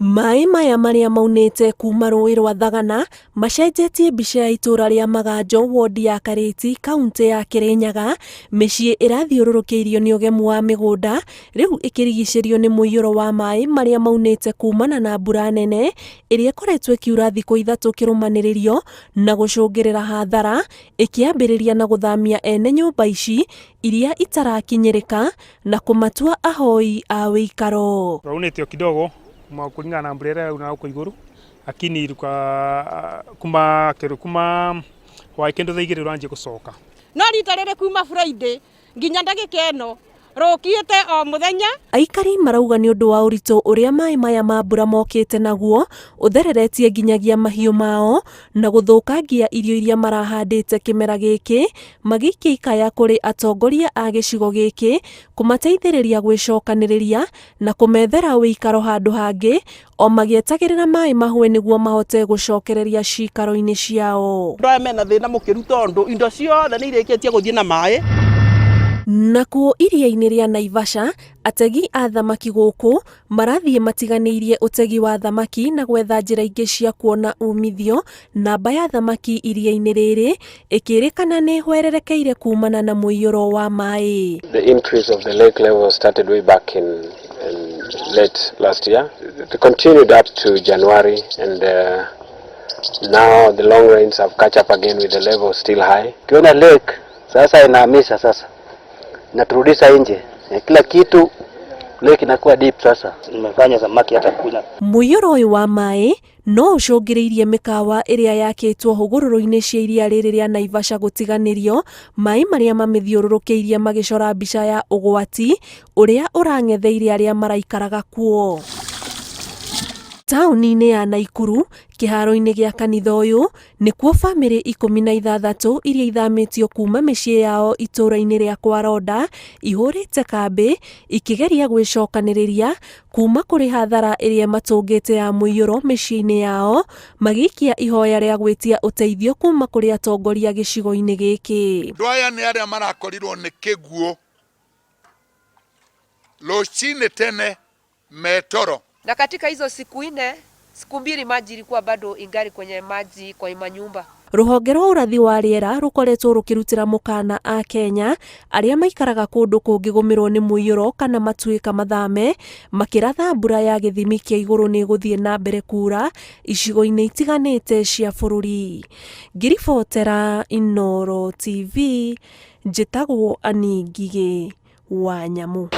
Maĩ maya marĩa maunĩte kuma rũĩ rwa Thagana macenjetie mbica ya itũra rĩa Maganjo wodi ya Karĩti kauntĩ ya Kĩrĩnyaga. Mĩciĩ ĩrathiũrũrũkĩirio nĩ ũgemu wa mĩgũnda rĩu ĩkĩrigicĩrio nĩ mũiyũro wa maĩ marĩa maunĩte kumana na mbura nene ĩrĩa ĩkoretwo ĩkiura thikũ 3 kĩrũmanĩrĩrio na gũcũngĩrĩra hathara, ĩkĩambĩrĩria na gũthamia ene nyũmba ici iria itarakinyĩrĩka na kũmatua ahoi a wĩikaro. Twaunĩte o kidogo kuma kulingana na mbura ĩrĩa yaura gũkũ igũrũ, lakini ruka kuma kĩrũ kuma hwaĩ kĩndũ thaa 2 ũranjia gũcoka. No rita rĩrĩ kuma Friday nginya ndagĩka ĩno rũkĩte o mũthenya. Aikari marauga nĩ ũndũ wa ũritũ ũrĩa maĩ maya ma mbura mokĩte naguo ũthereretie nginyagia mahiũ mao na gũthũkangia irio iria marahandĩte kĩmera gĩkĩ, magĩikia ikaya kũrĩ atongoria a gĩcigo gĩkĩ kũmateithĩrĩria gwĩcokanĩrĩria na kũmethera wĩikaro handũ hangĩ o magĩetagĩrĩra maĩ mahũe nĩguo mahote gũcokereria cikaro-inĩ ciao. Andũ aya mena thĩna mũkĩru tondũ indo ciothe nĩ irĩkĩtie gũthiĩ na maĩ. Nakuo iria-inĩ rĩa Naivasha, ategi a thamaki gũkũ marathiĩ matiganĩirie ũtegi wa thamaki na gwetha njĩra ingĩ cia kuona umithio. Namba ya thamaki iria-inĩ rĩrĩ ĩkĩrĩkana nĩ ĩhwererekeire kumana na mũiyũro wa maĩ. The increase of the lake level started way back in late last year. It continued up to January, and now the long rains have catch up again with the level still high. Ukiona lake sasa inahamisha sasa, inaturudisha nje. Kila kitu lake inakuwa deep sasa. Nimefanya samaki hata kuna. Mũiyũro ũyũ wa maĩ no ũcũngĩrĩirie mĩkawa ĩrĩa yakĩtwo hũgũrũrũ-inĩ cia iria rĩrĩ rĩa Naivasha gũtiganĩrio, maĩ marĩa mamĩthiũrũrũkĩirie magĩcora mbica ya ũgwati ũrĩa ũrang'etheire arĩa maraikaraga kuo. Taũni-inĩ ya Naikuru, kĩharo-inĩ gĩa kanitha ũyũ nĩkuo bamĩrĩ 16 iria ithamĩtio kuma mĩciĩ yao itũũra-inĩ rĩa Kwaronda ihũrĩte kambĩ ikĩgeria gwĩcokanĩrĩria kuma kũrĩ hathara ĩrĩa matũngĩte ya mũiyũro mĩciĩ-inĩ yao, magĩikia ihoya rĩa gwĩtia ũteithio kuma kũrĩ atongoria gĩcigo-inĩ gĩkĩ. Andũ aya nĩ arĩa marakorirwo nĩ kĩguũ rũcinĩ tene metoro. Na katika hizo siku 4, siku 2 maji ilikuwa bado ingali kwenye maji kwa manyumba. Rũhonge rwa ũrathi wa rĩera rũkoretwo rũkĩrutĩra mũkana a Kenya arĩa maikaraga kũndũ kũngĩgũmĩrwo nĩ mũiyũro kana matuĩka mathame, makĩratha mbura ya gĩthimi kĩa igũrũ nĩ ĩgũthiĩ na mbere kura icigo-inĩ itiganĩte cia bũrũri. Ngĩribotera Inooro TV, njĩtagwo Annie Ngigĩ wa Nyamu.